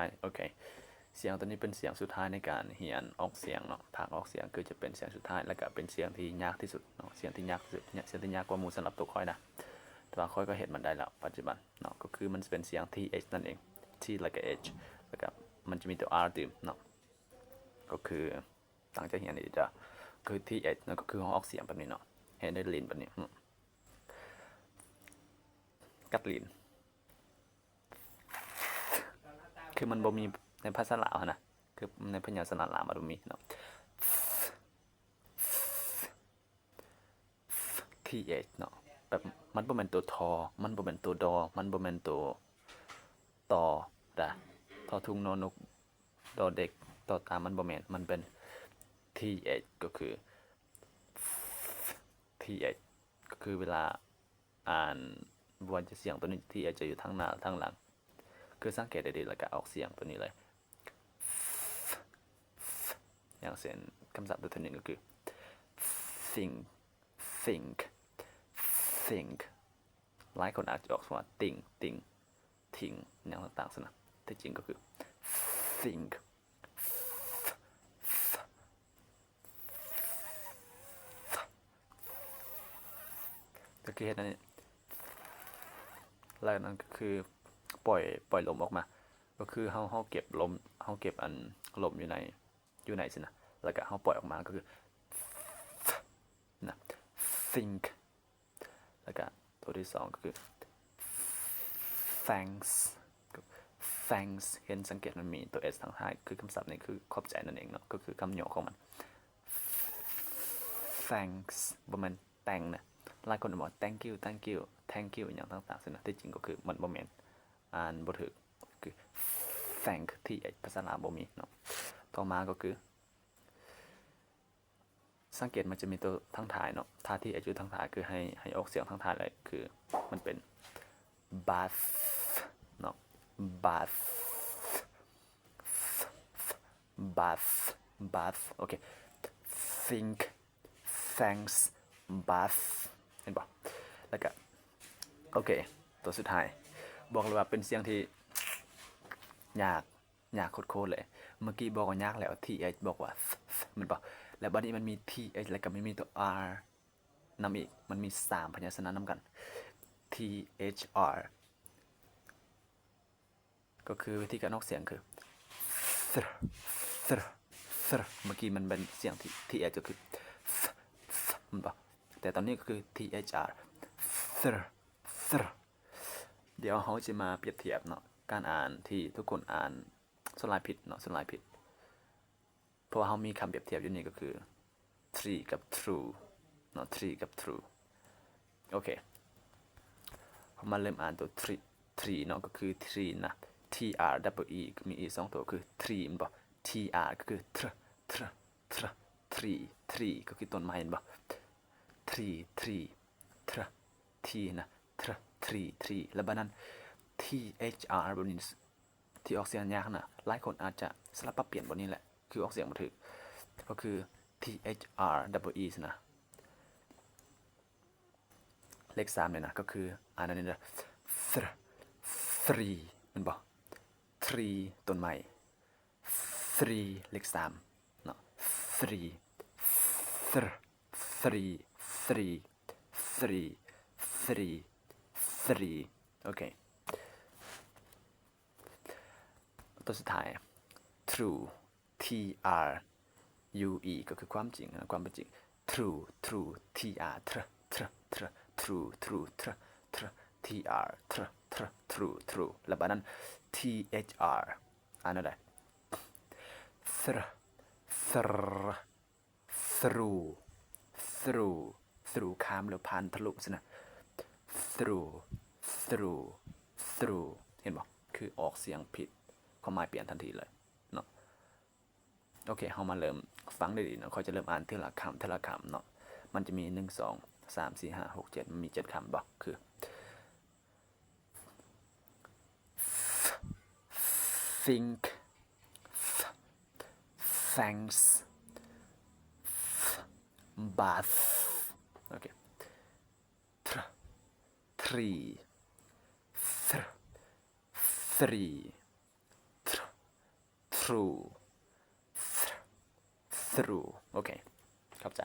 ຍ. ໂອເຄ ສຽງໂຕນີ້ເປັນສຽງສຸດທ້າຍໃນການຮຽນອອກສຽງເນາະ. ພາກອອກສຽງຄືຈະເປັນສຽງສຸດທ້າຍ ແລ້ວກະເປັນສຽງທີ່ຍາກທີ່ສຸດເນາະ, ສຽງທີ່ຍາກທີ່ສຸດ ສຽງທີ່ຍາກກວ່າໝູ່ສຳລັບໂຕຂ້ອຍນະ. ແຕ່ວ່າຂ້ອຍກໍເຮັດມັນໄດ້ແລ້ວປັດຈຸບັນເນາະ, ກໍຄືມັນຈະເປັນສຽງ th ນັ້ນເອງ, t ແລ້ວກະ h ແລ້ວກະມັນຈະມີໂຕ r ຕື່ມເນາະ. ກໍຄືຕັ້ງໃຈຮຽນດີໆ ຄື th ເນາະ, ກໍຄືເຮົາອອກສຽງແບບນີ້ເນາະ, ເຮັດດ້ວຍລີ້ນແບບນີ້ ອືມ ກັດລີ້ນ. ຄືມັນບໍ່ມີໃນພາສາລາວຫັ້ນນະ, ຄືໃນພະຍັນຊະນະລາວມັນບໍ່ມີເນາະ th ເນາະ, ແບບມັນບໍ່ແມ່ນໂຕ ທ, ມັນບໍ່ແມ່ນໂຕ ດ, ມັນບໍ່ແມ່ນໂຕ ຕໍ ດາ, ທໍ ທຸງ ນໍ ນົກ ດໍ ເດັກ ຕໍ ຕາ, ມັນບໍ່ແມ່ນ, ມັນເປັນ th ກໍຄື th ກໍຄືເວລາ ອ່ານ ບໍ່ວ່າຈະສຽງໂຕນີ້ th ຈະຢູ່ທາງໜ້າ ທາງຫຼັງ, ຄືສັງເກດດີໆ ແລ້ວກະອອກສຽງໂຕນີ້ເລີຍ th, th. ຢ່າງເຊັ່ນ ຄຳສັບໂຕນີ້ກໍຄື think, think, think. ຫຼາຍຄົນອາດຈະອອກສຽງວ່າ ຕິງ ຕິງ ທິງ ຫຍັງຕ່າງໆ ຊັ້ນນະ, ແຕ່ຈິງກໍຄື think. ກໍຄືເຮັດອັນນີ້ ແລ້ວນັ້ນກໍຄືປ່ອຍ ປ່ອຍລົມອອກມາ, ກໍຄືເຮົາ ເຮົາເກັບລົມ ເຮົາເກັບອັນລົມຢູ່ໃນ ຢູ່ໃນຊີ້ນະ, ແລ້ວກໍເຮົາປ່ອຍອອກມາ ກໍຄື ນະ think. ແລ້ວກະໂຕທີສອງກໍຄື thanks, thanks. ເຫັນ ສັງເກດມັນມີໂຕ s ທາງທ້າຍ, ຄືຄຳສັບນີ້ຄືຂອບໃຈນັ້ນເອງເນາະ, ກໍຄືຄຳຫຍໍ້ຂອງມັນ thanks, ບໍ່ແມ່ນ thank ນະ. ຫຼາຍຄົນບອກ thank you, thank you, thank you ຫຍັງຕ່າງໆ ຊີ້ນະ, ທີ່ຈິງກໍຄືມັນບໍ່ແມ່ນ ອ່ານບໍ່ຖືກ, ຄື thank, th ພາສາລາວບໍ່ມີເນາະ. ຕໍ່ມາກໍຄື ສັງເກດມັນຈະມີໂຕທາງທ້າຍເນາະ, ຖ້າ th ຢູ່ທາງທ້າຍ ຄືໃຫ້ ໃຫ້ອອກສຽງທາງທ້າຍເລີຍ, ຄືມັນເປັນ bath ເນາະ, bath, bath, bath. ໂອເຄ think, thanks, bath. ເຫັນບໍ່? ແລ້ວກະ ໂອເຄ ໂຕສຸດທ້າຍ ບອກເລີຍວ່າເປັນສຽງທີ່ຍາກ ຍາກໂຄດໆ ເລີຍ. ເມື່ອກີ້ບອກວ່າຍາກແລ້ວ th ບອກວ່າ th, th ແມ່ນບໍ່? ແລ້ວບາດນີ້ມັນມີ th ແລ້ວກໍມັນມີຕົວ r ນຳອີກ, ມັນມີສາມພະຍັນຊະນະນຳກັນ th r. ກໍຄືວິທີການອອກສຽງຄື thr, thr, thr. ເມື່ອກີ້ມັນເປັນສຽງທີ່ th ກໍຄື th, th ແມ່ນບໍ່? ແຕ່ຕອນນີ້ກໍຄື thr, thr, thr. ດຽວເຮົາຈະມາປຽບທຽບເນາະ, ການອ່ານທີ່ທຸກຄົນອ່ານ ສ່ວນຫຼາຍຜິດເນາະ, ສ່ວນຫຼາຍຜິດ, ເພາະວ່າເຮົາມີຄຳປຽບທຽບຢູ່ນີ້ ກໍຄື tree ກັບ true ເນາະ, tree ກັບ true. ໂອເຄ ເຮົາມາເລີ່ມອ່ານຕົວ tree, tree ເນາະ, ກໍຄື tree ນະ, t r e e ມີ e ສອງຕົວ ຄື tree ແມ່ນບໍ່? tr ກໍຄື tr, tr, tr, tree, tree ກໍຄືຕົ້ນໄມ້ແມ່ນບໍ່? tree, tree, tr, t ນະ, tr, tree, tree. ແລ້ວບາດນັ້ນ thr ບາດນີ້ ທີ່ອອກສຽງຍາກນະ, ຫຼາຍຄົນອາດຈະສະຫຼັບປັບປ່ຽນບ່ອນນີ້ແຫຼະ, ຄືອອກສຽງບໍ່ຖືກ, ກໍຄື thr e e ຊີ້ນະ, ເລກສາມນີ້ນະ, ກໍຄື ອ່ານອັນນີ້ເດີ, thr, three ແມ່ນບໍ່? tree ຕົ້ນໄມ້, three ເລກສາມເນາະ, three, thr, three, three, three, three, three. ໂອເຄ. ຕົວສຸດທ້າຍ true, t r u e ກໍຄືຄວາມຈິງນະ, ຄວາມເປັນຈິງ, true, true, t r, tr, tr, tr, true, true, tr, tr, t r, tr, tr, true, true. ແລ້ວບາດນັ້ນ t h r ອ່ານແນວໃດ? thr, thr, through, through, through ຂ້າມ ຫຼື ຜ່ານ ທະລຸ ຊີ້ນະ, through, through, through. ເຫັນບໍ່? ຄືອອກສຽງຜິດ, ຄວາມໝາຍປ່ຽນທັນທີເລີຍເນາະ. ໂອເຄ, ເຮົາມາເລີ່ມຟັງດີໆເນາະ, ຂ້ອຍຈະເລີ່ມອ່ານເທື່ອລະຄຳ ເທື່ອລະຄຳເນາະ. ມັນຈະມີ ໜຶ່ງ ສອງ ສາມ ສີ່ ຫ້າ ຫົກ ເຈັດ, ມັນມີເຈັດຄຳບໍ່? ຄື think, thanks, bath. ໂອເຄ. tree, three, three, through through ໂອເຄ ຂອບໃຈ.